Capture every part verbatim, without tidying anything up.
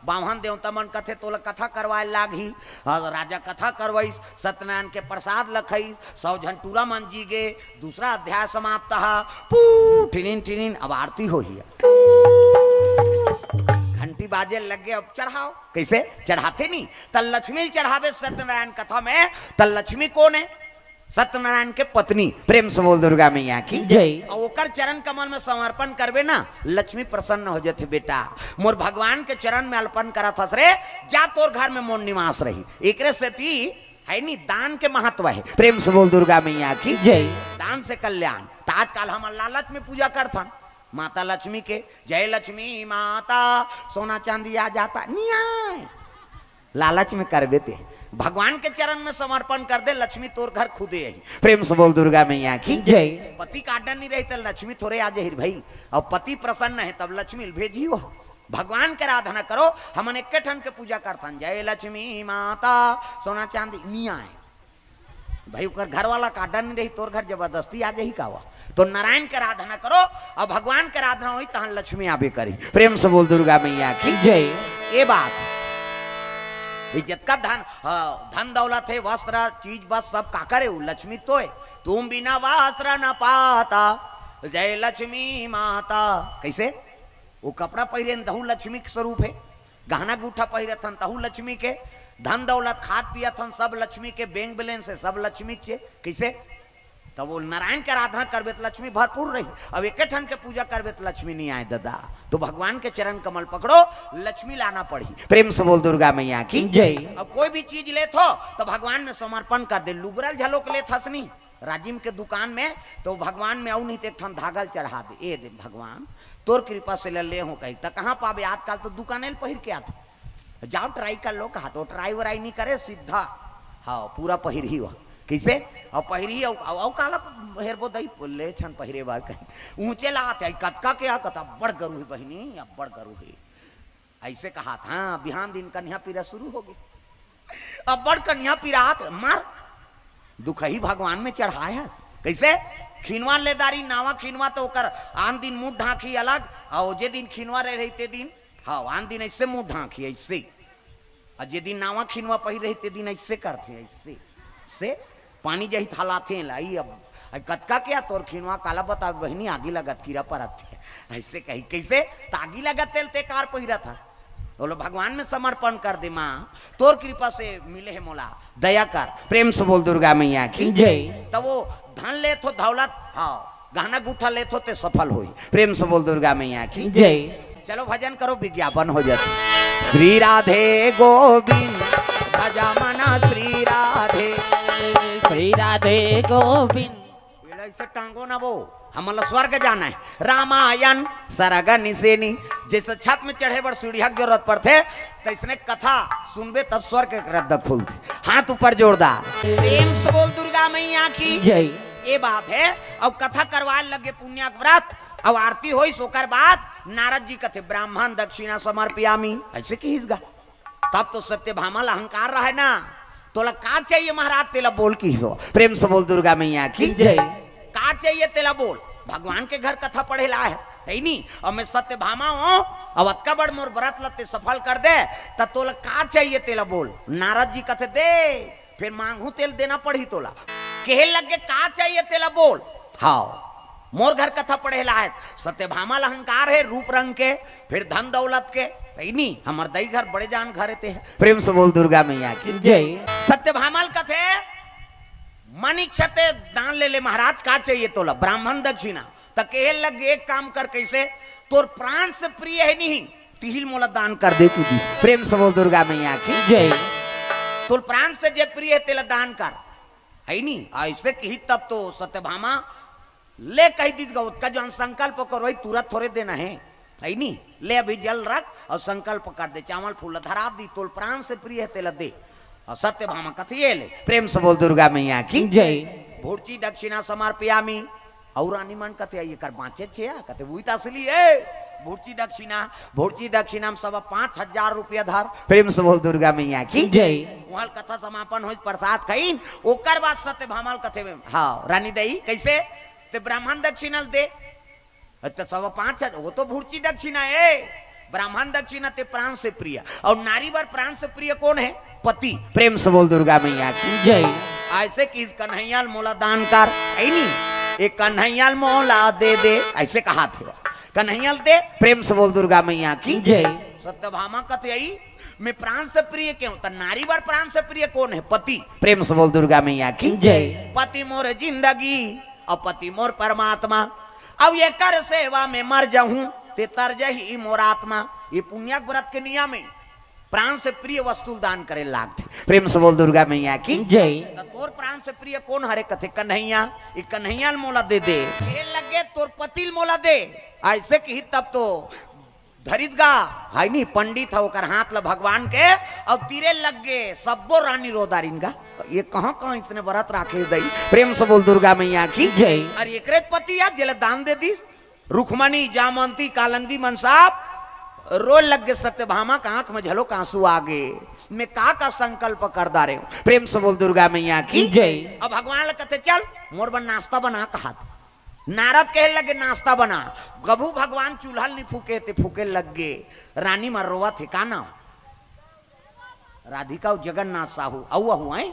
बाम्हन देवता मन कथे, "तोला कथा करवाए लागही।" अउ राजा कथा करवाइस, सत्यनारायण के प्रसाद ल खइस, सौ झन टूरा मन जी गे, दूसरा अध्याय समाप्त ह। पू, टिनिन, टिनिन, अब आरती होही। घंटी बाजे लग गे, अब चढ़ाव। कइसे? चढ़ाथे नी, त लक्ष्मी ल चढ़ाबे सत्यनारायण कथा में, त लक्ष्मी कोन हे? सत्यनारायण के पत्नी। प्रेम से बोल दुर्गा मैया की जय। अउ ओकर चरण कमल में समर्पण करबे ना, लक्ष्मी प्रसन्न हो जथे। बेटा, मोर भगवान के चरण में अर्पण करत हस रे, जा तोर घर में मोर निवास रही। एकरे सेती हे नी, दान के महत्व हे। प्रेम से बोल दुर्गा मैया की जय। दान से कल्याण। त आजकल हमन लालच में पूजा करथन माता लक्ष्मी के, "जय लक्ष्मी माता, सोना चांदी आ जाता", नियाय। लालच में करबे ते, भगवान के चरण में समर्पण कर दे, लक्ष्मी तोर घर खुदे आही। प्रेम से बोल दुर्गा मैया की जय। पति का आडर नहीं रही त लक्ष्मी थोरे आ जाही भाई। अउ पति प्रसन्न हे तब लक्ष्मी ल भेजी हो। भगवान के आराधना करो, हमन एके ठन के पूजा करथन, "जय लक्ष्मी माता, सोना चांदी", नियाय। भाई, ओकर घर वाला का आडर नहीं रही, तोर घर जबरदस्ती आ जाही का वा? तो नारायण के आराधना करो, अउ भगवान के आराधना होही, तहन लक्ष्मी आबे करी। प्रेम से बोल दुर्गा मैया की जय। ए बात, ये जतका धन, हाँ, धन दौलत हे, वस्त्र, चीज बस सब काकर हे, वो लक्ष्मी तो हे। "तुम बिना वस्त्र न पाता, जय लक्ष्मी माता।" कइसे? वो कपड़ा पहिरे हन, तहू लक्ष्मी के स्वरूप हे। गहना गूठा पहिरत हन, तहू लक्ष्मी के। धन दौलत, खात पियत हन, सब लक्ष्मी के। बैंक बैलेंस हे, सब लक्ष्मी के। कइसे? त वो नारायण के आराधना करबे त लक्ष्मी भरपूर रही। अब एके ठन के पूजा करबे त लक्ष्मी नहीं आय ददा। तो भगवान के चरण कमल पकड़ो, लक्ष्मी लाना पड़ही। प्रेम से बोल दुर्गा मैया की जय। अब कोई भी चीज लेत हो त भगवान में समर्पण कर दे। लुगरा ल झलोक लेत हस नी राजिम के दुकान में, तो भगवान में अउ नहीं त एक ठन धागा ल चढ़ा दे, "ए दे भगवान, तोर कृपा से ले, ले हो," कही। त कहाँ पाबे? आजकल तो दुकाने ल पहिर के आथे। जाओ try कर लो, कहा तो try वराई नहीं करे, सीधा, हाँ, पूरा पहिरही वह। कइसे? अउ पहिरही, अउ, अउ, अउ काला हेरबो दई, ले छन पहिरे बार कहीं। ऊंचे लात हे, "कतका के आ?" कथा, "अब्बड़ गरू हे बहिनी, अब्बड़ गरू हे।" अइसे कहा था, हाँ, बिहान दिन कन्या पीरा शुरू होगे। अब्बड़ कन्या पीरा आत, मार। दुखही भगवान में चढ़ाय हे। कइसे? खिनवा ले दारी, नावा खिनवा तो ओकर आन दिन मुंह ढांकी अलग, अउ जे दिन खिनवा रहे रही ते दिन, हाँ, आन दिन अइसे मुंह ढांकी, अइसे। अउ जे दिन नावा खिनवा पहिर रही ते दिन अइसे करथे, अइसे। से पानी जही थलाथे लाई अब। "अई कतका के आ तोर खिनवा?" "काला बतावे बहिनी, आगी लगत कीरा परत हे।" अइसे कही, कइसे? "त आगी लगत तेल ते कार पहिरत हा।" बोलो, "भगवान में समर्पण कर दे माँ, तोर कृपा से मिले हे मोला, दया कर।" प्रेम से बोल दुर्गा मैया की जय। त वो धन लेत हो दौलत, हाँ, गहना गूठा लेत हो ते सफल होई। प्रेम से बोल दुर्गा मैया की जय। चलो भजन करो, विज्ञापन हो जात। श्री राधे गोविंद, भजा मना श्री राधे। श्री राधे गोविंद। ये ला इसे टांगो ना वो, हमन ला स्वर्ग जाना हे। रामायण सरग निसेनी, जइसे छत में चढ़े बर सीढ़िया के जरूरत पड़थे, तइसने कथा सुनबे तब स्वर्ग के रद्दा खुलथे। हाथ ऊपर जोरदार। प्रेम से बोल दुर्गा मैया की जय। ए बात हे। अउ कथा करवाए लगे पुण्या के व्रत, अउ आरती होइस, ओकर बाद नारद जी कथे, "ब्राह्मण दक्षिणा समर्पयामी।" अइसे किहिस गा। तब तो सत्यभामा ला अहंकार रहे ना, "तोला का चाहिए महाराज, तेला बोल," किहिस हो। प्रेम से बोल दुर्गा मैया की जय। "का चाहिए तेला बोल।" भगवान के घर कथा पढ़े ला हे, हे नी? अउ मैं सत्यभामा हों, अउ अतका बड़ मोर व्रत ला ते सफल कर दे, त तोला का चाहिए तेला बोल। नारद जी कथे, "दे।" फेर मांगहूं तेला देना पड़ही तोला। केहे लगे, "का चाहिए तेला बोल।" हाँ, मोर घर कथा पढ़े ला हे। सत्यभामा ला अहंकार हे रूप रंग के, फेर धन दौलत के, हे नी? हमर दई घर बड़े जान घर हे ते। प्रेम से बोल दुर्गा मैया की जय। सत्यभामा ल कथे, "मन इच्छा ते दान ले ले महाराज, का चाहिए तोला?" ब्राह्मण दक्षिणा। त केहे लगे, "एक काम कर।" कइसे? "तोर प्राण से प्रिय हे नहीं, तिही ल मोला दान कर दे," किहिस। प्रेम से बोल दुर्गा मैया की जय। "तोर प्राण से जे प्रिय हे तेला दान कर," हे नी? अइसे किहिस तब तो सत्यभामा ले कहि दिस गा, ओतका जउन संकल्प करो, वही तुरंत थोरे देना हे, हे नी? "ले अभी जल रख अउ संकल्प कर दे, चावल फूल धरा दी, तोर प्राण से प्रिय हे तेला दे।" अउ सत्यभामा कथे, "ये ले।" प्रेम से बोल दुर्गा मैया की जय। "भुर्ची दक्षिणा समर्पयामी।" अउ रानी मन कथे, "एकर बांचे छे आ?" कथे, "उही त असली हे, भुर्ची दक्षिणा।" भुर्ची दक्षिणा में सब पाँच हजार रुपया धर। प्रेम से बोल दुर्गा मैया की जय। उहाँ कथा समापन होइस, प्रसाद खइन, ओकर बाद सत्यभामा ल कथे, "हाँ रानी दई, कइसे? ते ब्राह्मण दक्षिणा ल दे।" त सब पाँच हजार, वो तो भुर्ची दक्षिणा हे। ब्राह्मण दक्षिणा ते प्राण से प्रिय, अउ नारी बर प्राण से प्रिय कोन हे? पति। प्रेम से बोल दुर्गा मैया की। जय। अइसे किहिस कन्हैया ल मोला दान कर, हे नी? ए कन्हैया ल मोला दे दे, अइसे कहाथे। कन्हैया ल दे, प्रेम से बोल दुर्गा मैया की। जय। सत्यभामा कथे, "अई, मैं प्राण से प्रिय के हंव?" त नारी बर प्राण से प्रिय कोन हे? पति। प्रेम से बोल दुर्गा मैया की। जय। पति मोर जिंदगी, अउ पति मोर परमात्मा, अउ एकर सेवा में मर जाहूं, ते तर जही मोर आत्मा। ए पुण्यक व्रत के नियम हे, प्राण से प्रिय वस्तु ल दान करे लागथे। प्रेम से बोल दुर्गा मैया की। जय। त तोर प्राण से प्रिय कोन हरे? कथे कन्हैया। ए कन्हैया ल मोला दे दे। ए लगे तोर पति ल मोला दे। अइसे किहिस तब तो धरिस गा, हे नी, पंडित ह ओकर हाथ ल भगवान के, अउ तीरे लग गे सब्बो रानी रो डारिन गा। ए कहां कहां अइसने व्रत राखे दई। प्रेम से बोल दुर्गा मैया की। जय। अरे एकरे पति या जेला दान दे दिस, रुक्मणी, जामंती, कालंदी मन सब रोय लग गे। सत्यभामा के आंख में घलोक आंसू आ गे। मैं का का संकल्प कर डारे हंव। प्रेम से बोल दुर्गा मैया की। जय। अब भगवान ल कथे, "चल, मोर बर नाश्ता बना," कहाथे। नारद कहे लगे, "नाश्ता बना।" कभू भगवान चूल्हा ल नी फूके, ते फूके लग गे। रानी मन रोवत हे, का नाम? राधिका अउ जगन्नाथ साहू, अउ अहू आए।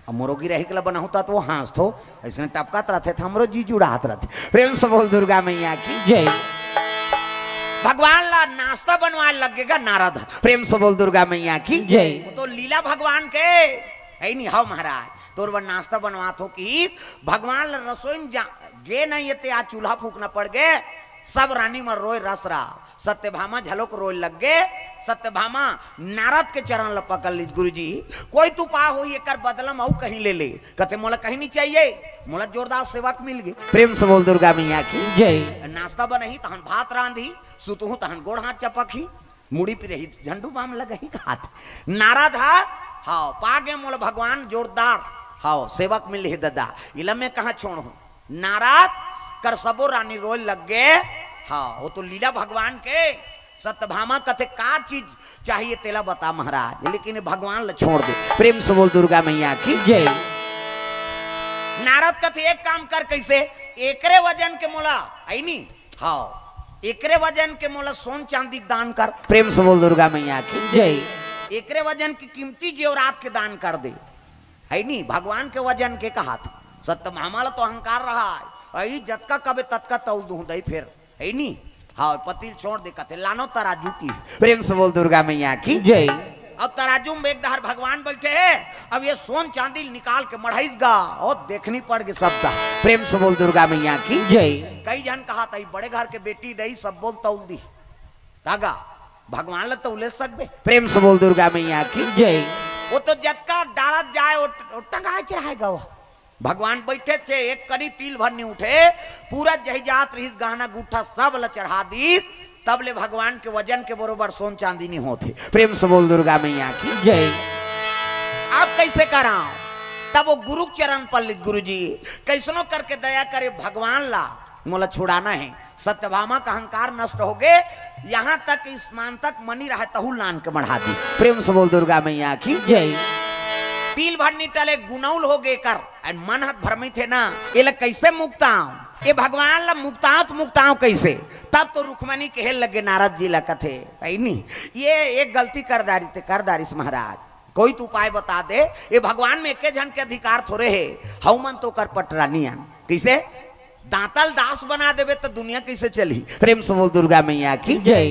अब मोरो गिरही के ल बनाहूं त ओ हांसथो, अइसने टपकत रथे त हमरो जी जुड़ात रथे। प्रेम से बोल दुर्गा मैया की। जय। भगवान ला नाश्ता बनवाय लग गे गा नारद। प्रेम से बोल दुर्गा मैया की। जय। ओ तो लीला भगवान के, हे नी, "हव महाराज, तोर बर नाश्ता बनवात हंव।" कि भगवान ला रसोई में जा, गे नहीं हे ते आज चूल्हा फूकना पड़ गे। सब रानी मन रोय रस रहा, सत्यभामा घलोक रोय लग गे। सत्यभामा नारद के चरण ल पकड़ लिस, "गुरुजी, कोई तो उपाय होही, एकर बदला म अउ कहीं ले ले।" कथे, "मोला कहीं नहीं चाहिए, मोला जोरदार सेवक मिल गे।" प्रेम से बोल दुर्गा मैया की। जय। नाश्ता बनही, तहन भात रांधही, सुतहूं तहन गोड़ हाथ चपकही, मुड़ी पिरही झंडू बाम लगही कहाथे। नारद ह, "हव, पा गे मोला भगवान जोरदार, हव, सेवक मिल हे ददा, इला मैं कहां छोड़हूं।" नारद कर सबो रानी रोय लग गे। हव, ओ तो लीला भगवान के। सत्यभामा कथे, "का चीज चाहिए तेला बता महाराज, लेकिन ए भगवान ल छोड़ दे।" प्रेम से बोल दुर्गा मैया की। जय। नारद कथे, "एक काम कर।" कइसे? "एकरे वजन के मोला," हे नी, हव, "एकरे वजन के मोला सोन चांदी के दान कर।" प्रेम से बोल दुर्गा मैया की। जय। "एकरे वजन के कीमती जेवरात के दान कर दे।" हे नी, भगवान के वजन के कहाथे। सत्यभामा ल तो अहंकार रहा हे, "अई जतका कबे ततका तौल दूं दई फेर," हे नी। हव, पति ल छोड़ दे, कथे, "लानो तराजू," किहिस। प्रेम से बोल दुर्गा मैया की। जय। अब तराजू में एक डहर भगवान बइठे हे, अब ए सोन चांदी ल निकाल के मढ़ाइस गा, अउ देखनी पड़ गे सब डहर। प्रेम से बोल दुर्गा मैया की। जय। कई झन कहाथे, "बड़े घर के बेटी दई, सब बोल तौल दी।" तागा, भगवान ल तौले सकबे? प्रेम से बोल दुर्गा मैया की। जय। ओ तो जतका डारत जाय, ओ, ओ टंगाय चढ़ाय गा। भगवान बइठे हे, एक कनी तिल भर नी उठे, पूरा जही जात रहिस गहना गुट्ठा सब ल चढ़ा दिस, तब ले भगवान के वजन के बरोबर सोन चांदी नी होत हे। प्रेम से बोल दुर्गा मैया की। जय। अब कइसे करंव? तब ओ गुरु के चरण पल्लिस, "गुरुजी, कइसनो करके दया करे, भगवान ला मोला छुड़ाना हे।" सत्यभामा का अहंकार नष्ट हो गे, यहाँ तक स्मरन तक मनी रहा तहू ल लान के मढ़ा दिस। प्रेम से बोल दुर्गा मैया की। जय। तिल भर नी टले, गुनउल हो गे कर। अउ मन ह भ्रमित हे ना, एला कइसे मुक्तांव? ए भगवान ल मुक्तांव त मुक्तांव कइसे? तब तो रुक्मणी कहे लगे नारद जी ल, कथे, "हे नी, ए एक गलती कर डारिस ते कर डारिस महाराज, कोई तो उपाय बता दे।" ए भगवान में एके झन के अधिकार थोरे हे, हउ मन तो ओकर पटरानी अन। कइसे? दांता ल दास बना देबे त दुनिया कइसे चलही? प्रेम से बोल दुर्गा मैया की। जय।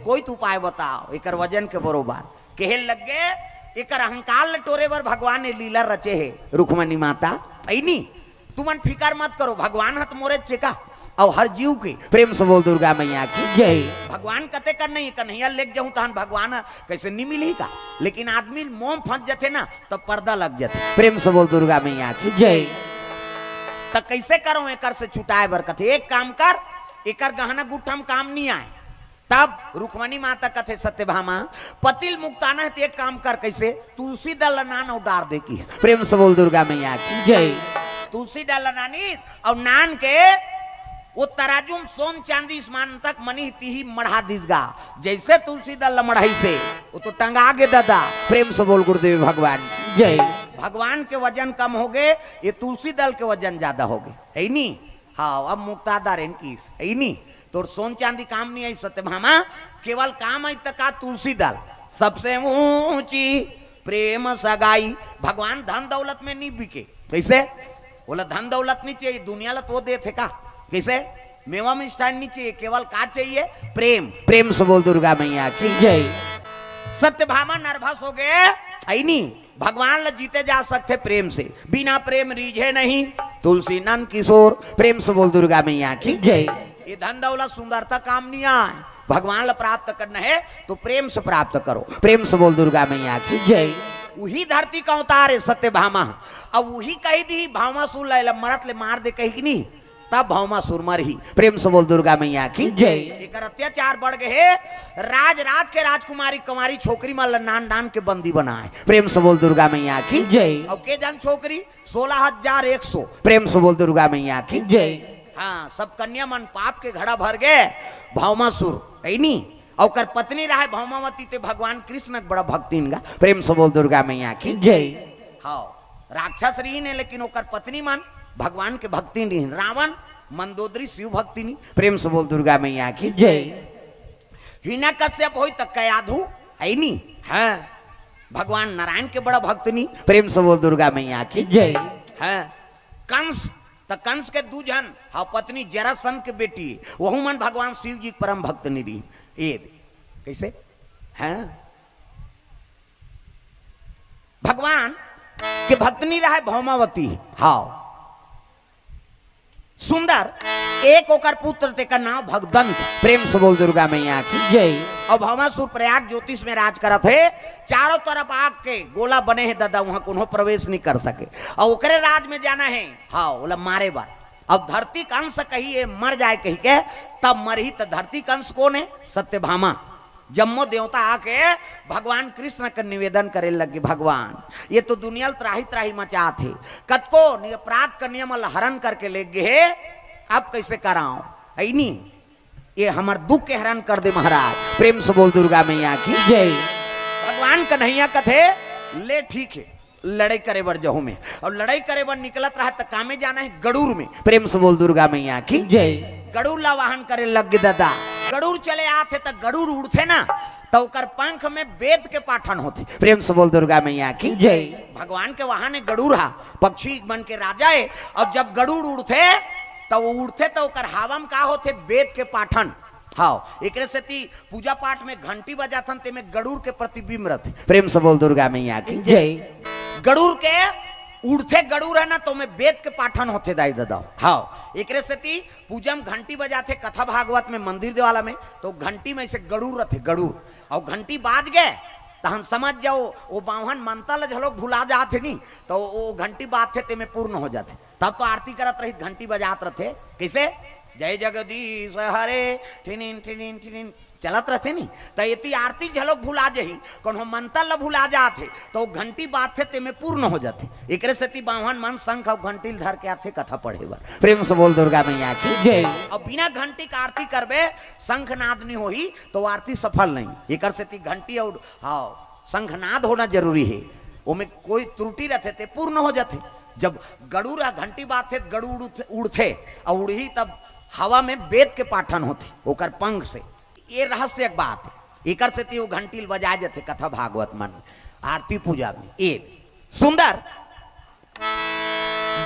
कोई तो उपाय बताव एकर वजन के बरोबर। कहे लग गे, एकर अहंकार ल टोरे बर भगवान ए लीला रचे हे, रुक्मणी माता। हे नी, तुमन फिकर मत करो, भगवान ह त मोरे चेका अउ हर जीव के। प्रेम से बोल दुर्गा मैया की। जय। भगवान कते कर नहीं, कन्हैया लेके जाहूं तहन भगवान ह कइसे नी मिलही का? लेकिन आदमी मोह फंस जथे ना, तब पर्दा लग जथे। प्रेम से बोल दुर्गा मैया की। जय। त कइसे करंव एकर से छुटाय बर? कथे, "एक काम कर, एकर गहना गुट्ठा म काम नी आय।" तब रुक्मणी माता कथे, "सत्यभामा, पति ल मुक्ताना हे त एक काम कर।" कइसे? "तुलसी दल ल नान अउ डार दे," किहिस। प्रेम से बोल दुर्गा मैया की। जय। तुलसी दल ल नानिस अउ नान के ओ तराजू म सोन चांदी स्मरन तक मनी तिही मढ़ा दिस गा। जइसे तुलसी दल ल मढ़ाइस हे, ओ तो टंगा गे ददा। प्रेम से बोल गुरुदेव भगवान की। जय। भगवान के वजन कम हो गे, ए तुलसी दल के वजन जादा हो गे। हे नी? हव, अब मुक्ता डारेन किहिस। हे नी? तोर सोन चांदी काम नहीं आई सत्यभामा, केवल काम आई त का? तुलसी दल। सबसे ऊंची प्रेम सगाई। भगवान धन दौलत में नहीं बिके। कैसे? बोला, धन दौलत नहीं चाहिए, दुनिया ला तो देथे का? कैसे? मेवा मिष्ठान नहीं चाहिए, केवल का चाहिए? प्रेम। प्रेम से बोल दुर्गा मैया की। जय। सत्यभामा nervous हो गए, आई नहीं। भगवान ला जीते जा सकथे प्रेम से, बिना प्रेम रीझे नहीं। तुलसी नंद किशोर, प्रेम से बोल दुर्गा मैया की। जय। ये धन दौलत सुंदरता काम नहीं आए। भगवान ला प्राप्त करना है तो प्रेम से प्राप्त करो। प्रेम से बोल दुर्गा मैया की। जय। वही धरती का अवतार है सत्यभामा। अब वही कही दी भावमासुर ला, एला मरत ले मार दे कही कि नहीं, तब भावमासुर मरही। प्रेम से बोल दुर्गा मैया की। जय। एकर अत्याचार बढ़ गए हे। राज राज के राजकुमारी कुंवारी छोकरी मन ला नान नान के बंदी बनाए। प्रेम से बोल दुर्गा मैया की। जय। अब के जन छोकरी? सोलह हजार एक सौ। प्रेम से बोल दुर्गा मैया की। जय। हाँ, सब कन्या मन पाप के घड़ा भर गए। भावमासुर, ऐनी, अउ ओकर पत्नी रहे भावमावती, ते भगवान कृष्ण के बड़ा भक्तिन गा। प्रेम से बोल दुर्गा मैया की। जय। हाँ, राक्षस रही ने, लेकिन ओकर पत्नी मन भगवान के भक्तिन रही। रावण, मंदोदरी, शिव भक्तिनी। प्रेम से बोल दुर्गा मैया की। जय। हिरण्यकश्यप होई त कयाधु, है नी? हाँ, भगवान नारायण के बड़ा भक्तनी। प्रेम से बोल दुर्गा मैया की। जय। हाँ, कंस, त कंस के दू झन, हाँ, पत्नी जरासंध के बेटी, वहू मन भगवान शिव जी के परम भक्तनी रही। ये दे, कैसे? हाँ, भगवान के भक्तनी रहे भावमावती। हाँ, सुंदर, एक ओकर पुत्र, तेकर नाम भगदंत। प्रेम से बोल दुर्गा मैया की। जय। अब भावमासुर प्रयाग ज्योतिष में राज करत हे, चारों तरफ आग के गोला बने हे ददा, वहां कोनो प्रवेश नहीं कर सके। और ओकरे राज में जाना है, हाँ, ओला मारे बर। अब धरती कंस कही ये मर जाए कही के, तब मरही त धरती कंस कौन है? सत्यभामा। जम्मो देवता आके भगवान कृष्ण के निवेदन करे लगे, भगवान, ये तो दुनिया ल त्राही त्राही मचात हे, कतको नि-, अपराध के नियम ल हरण करके ले गे हे, अब कैसे कराओ? है नी, ये हमर दुख के हरण कर दे महाराज। प्रेम से बोल दुर्गा मैया की। जय। भगवान कन्हैया कथे, ले ठीक है, लड़ाई करे बर जहू में। और लड़ाई करे बर निकलत रहा त कामे जाना है? गड़ूर में। प्रेम से बोल दुर्गा मैया की। जय। गड़ूर ला वाहन करे लग गे ददा। गड़ूर चले आथे त गड़ूर उड़थे ना, त ओकर पंख में वेद के पाठन होथे। प्रेम से बोल दुर्गा मैया की। जय। भगवान के वाहन है गड़ूर हा, पक्षी मन के राजा है। और जब गड़ूर उड़थे, त वो उड़थे त ओकर हवा में का होथे? वेद के पाठन। हाँ, एकरे सेती पूजा पाठ में घंटी बजाथन, तेमे गड़ूर के प्रतिबिंब रथे। प्रेम से बोल दुर्गा मैया की। जय। गड़ूर के उड़थे, गड़ूर है ना, तो में वेद के पाठन होथे दाई ददा। हाँ, एकरे सेती पूजा में घंटी बजाथे, कथा भागवत में, मंदिर देवाला में, तो घंटी में ऐसे गड़ूर रथे, गड़ूर। और घंटी बाज गए, तहन समझ जाओ, वो बाम्हन मंतर ल झलोक भुला जात हे नी, तो वो घंटी बाजथे, तेमे पूर्ण हो जाथे। तब तो आरती करत रहित, घंटी बजात रथे। कैसे? जय जगदीश हरे, ठिनिन, ठिनिन, ठिनिन, चलत रथे नी। त एती आरती झलोक भुला जही, कोनो मंतर ल भुला जात हे, तो घंटी बाजथे, तेमे पूर्ण हो जाथे। एकरे सेती बाम्हन मन शंख अउ घंटी ल धर के आथे कथा पढ़े बर। प्रेम से बोल दुर्गा मैया की। जय। अब बिना घंटी के आरती करबे, शंखनाद नहीं होही, तो आरती सफल नहीं। एकर सेती घंटी अउ, हाँ, शंखनाद होना जरूरी है। ओमे कोई त्रुटि रथे, ते पूर्ण हो जाथे। जब गड़ूर ह घंटी बाजथे, गड़ूर उड़थे, उड़थे, अउ उड़ही तब हवा में वेद के पाठन होथे ओकर पंख से। ये रहस्य एक बात है। एकर सेती वो घंटी ल बजाए जाथे कथा भागवत मन, आरती पूजा में। ये सुंदर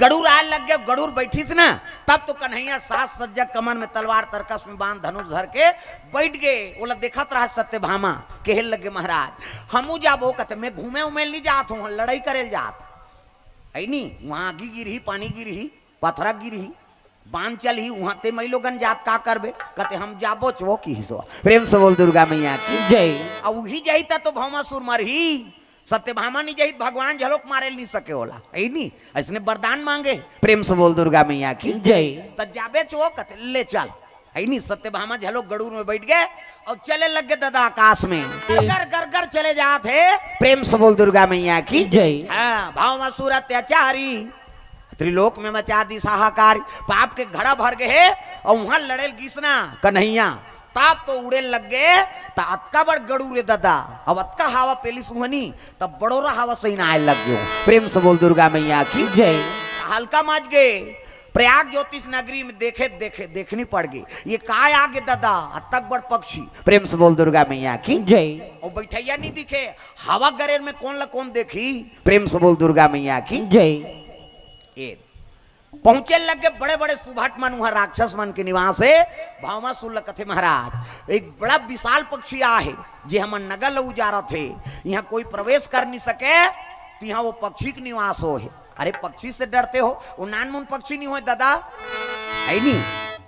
गड़ूर आए लग गए, गड़ूर बैठिस ना, तब तो कन्हैया साज सज्जा, कमर में तलवार, तरकस में बाण, धनुष धर के बैठ गए। ओला देखत रहा सत्यभामा, कहे लगे, महाराज, हमू जाबो। कथे, मैं घूमे उमे ल नहीं जात हूँ, लड़ाई करे ल जात। है नी, वहाँ आगी गिरही, पानी गिरही, पथरा गिरही, बाण चलही, वहाँ ते मई लोगन जात का करबे? कथे, हम जाबो चो की हिसो। प्रेम से बोल दुर्गा मैया की। जय। अब वही जाई त तो भावमासुर मरही। सत्यभामा नहीं जाही त भगवान झलोक मारे ल नहीं सके ओला, है नी? ऐसने वरदान मांगे। प्रेम से बोल दुर्गा मैया की। जय। त जाबे चो, कथे, ले चल। है नी, सत्यभामा झलोक गड़ूर में बैठ गए और चले लग गए ददा आकाश में। गरगर गरगर चले जात हे। प्रेम से बोल दुर्गा मैया की। जय। हाँ, भावमासुर अत्याचारी, त्रिलोक में मचा दिस हाहाकार, पाप के घड़ा भर गए हे। और वहां लड़े ल गिस ना कन्हैया, तब तो उड़े लग गए। त अतका बड़ गड़ूर हे ददा, अब अतका हवा पेलिस उहनी, तब बड़ोरा हवा सही ना आए लग गयो। प्रेम से बोल दुर्गा मैया की। जय। हल्का मच गए। प्रयाग ज्योतिष नगरी में देखे देखे देखनी पड़ गई, ये काय आगे दादा, अतक बड़ पक्षी। प्रेम से बोल दुर्गा मैया की। जय। और बैठैया नहीं दिखे, हवा गरेर में कौन ला कौन देखी। प्रेम से बोल दुर्गा मैया की। जय। ए पहुंचे लग गए बड़े बड़े सुभट मन, वहां राक्षस मन के निवास है। भावमासुर ल कथे महाराज, एक बड़ा विशाल पक्षी आ है, जे हमर नगर ल उजारत है, यहाँ कोई प्रवेश कर नहीं सके, तो यहाँ वो पक्षी के निवास हो है। अरे पक्षी से डरते हो, वो नानमुन पक्षी नहीं हो दादा, है नहीं?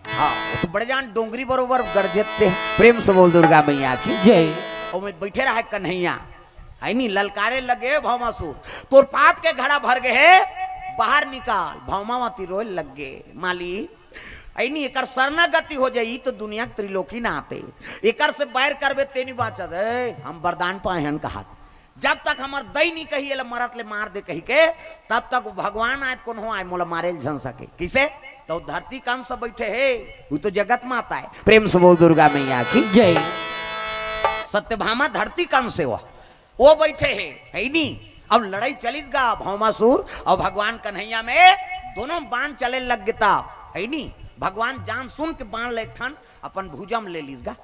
हाँ, वो तो बड़े जान डोंगरी बरोबर गरजते हैं। प्रेम से बोल दुर्गा मैया की। जय। और मैं बैठे रहा कन्हैया, है नी, ललकारे लगे भावमासुर, तोर पाप के घड़ा भर गए है, बाहर निकाल। भावमावती रोए लग गए, माली, है नी, एकर शरणागति हो जाई तो दुनिया के त्रिलोकी ना आते, एकर से बैर करबे ते नहीं बाचत। ए, हम वरदान पाए हन कहत, जब तक हमर दई नहीं कही एला मरत ले मार दे कही के, तब तक वो भगवान आए कोनो आए मोला मारे ल झन सके। किसे? तो धरती कंस बैठे है, वो तो जगत माता है। प्रेम से बोल दुर्गा मैया की। जय। सत्यभामा धरती कंस है, वो वो बैठे है, है नी? अब लड़ाई चलिस गा भावमासुर और भगवान कन्हैया में, दोनों बाण चले लग गता, है नी? भगवान जान सुन के बाण ले ठन अपन भुजा में ले लीस गा।